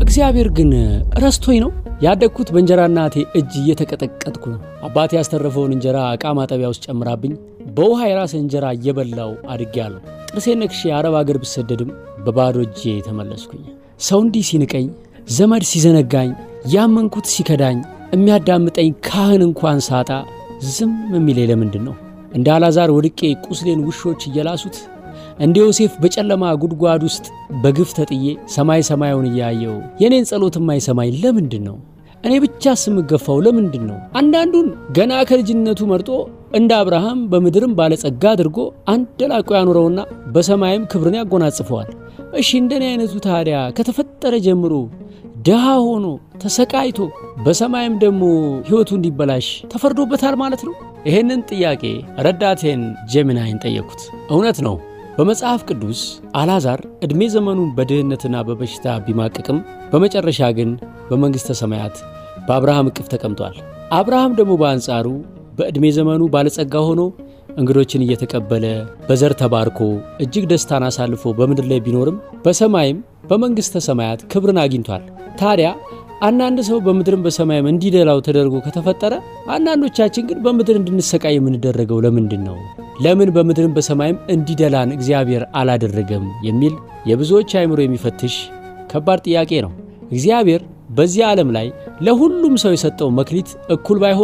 እግዚአብሔር ግን ረስቶኝ ነው? ያደግኩት በእንጀራ እናቴ እጅ እየተቀጠቀጥኩ ነው። አባቴ ያስተረፈውን እንጀራ ዕቃ ማጠቢያ ውስጥ ጨምራብኝ በውሃ የራሰ እንጀራ እየበላው አድጌያለሁ። ጥርሴን ነክሼ አረብ አገር ብሰደድም በባዶ እጄ ተመለስኩኝ። ሰው እንዲህ ሲንቀኝ፣ ዘመድ ሲዘነጋኝ፣ ያመንኩት ሲከዳኝ፣ የሚያዳምጠኝ ካህን እንኳን ሳጣ ዝም የሚለኝ ለምንድን ነው? እንደ አልዓዛር ወድቄ ቁስሌን ውሾች እየላሱት፣ እንደ ዮሴፍ በጨለማ ጉድጓድ ውስጥ በግፍ ተጥዬ ሰማይ ሰማዩን እያየው የኔን ጸሎት የማይሰማኝ ለምንድን ነው? እኔ ብቻ ስምገፋው ለምንድን ነው? አንዳንዱን ገና ከልጅነቱ መርጦ እንደ አብርሃም በምድርም ባለጸጋ አድርጎ አንደላቆ ያኖረውና በሰማይም ክብርን ያጎናጽፈዋል። እሺ እንደኔ አይነቱ ታዲያ ከተፈጠረ ጀምሮ ድሃ ሆኖ ተሰቃይቶ በሰማይም ደግሞ ሕይወቱ እንዲበላሽ ተፈርዶበታል ማለት ነው? ይህንን ጥያቄ ረዳቴን ጄሚናይን ጠየቅኩት። እውነት ነው። በመጽሐፍ ቅዱስ አልዓዛር ዕድሜ ዘመኑን በድህነትና በበሽታ ቢማቅቅም በመጨረሻ ግን በመንግሥተ ሰማያት በአብርሃም እቅፍ ተቀምጧል። አብርሃም ደግሞ በአንጻሩ በዕድሜ ዘመኑ ባለጸጋ ሆኖ እንግዶችን እየተቀበለ በዘር ተባርኮ እጅግ ደስታን አሳልፎ በምድር ላይ ቢኖርም በሰማይም በመንግሥተ ሰማያት ክብርን አግኝቷል። ታዲያ አንዳንድ ሰው በምድርም በሰማይም እንዲደላው ተደርጎ ከተፈጠረ አንዳንዶቻችን ግን በምድር እንድንሰቃይ የምንደረገው ለምንድን ነው? ለምን በምድርም በሰማይም እንዲደላን እግዚአብሔር አላደረገም? የሚል የብዙዎች አእምሮ የሚፈትሽ ከባድ ጥያቄ ነው። እግዚአብሔር በዚህ ዓለም ላይ ለሁሉም ሰው የሰጠው መክሊት እኩል ባይሆንም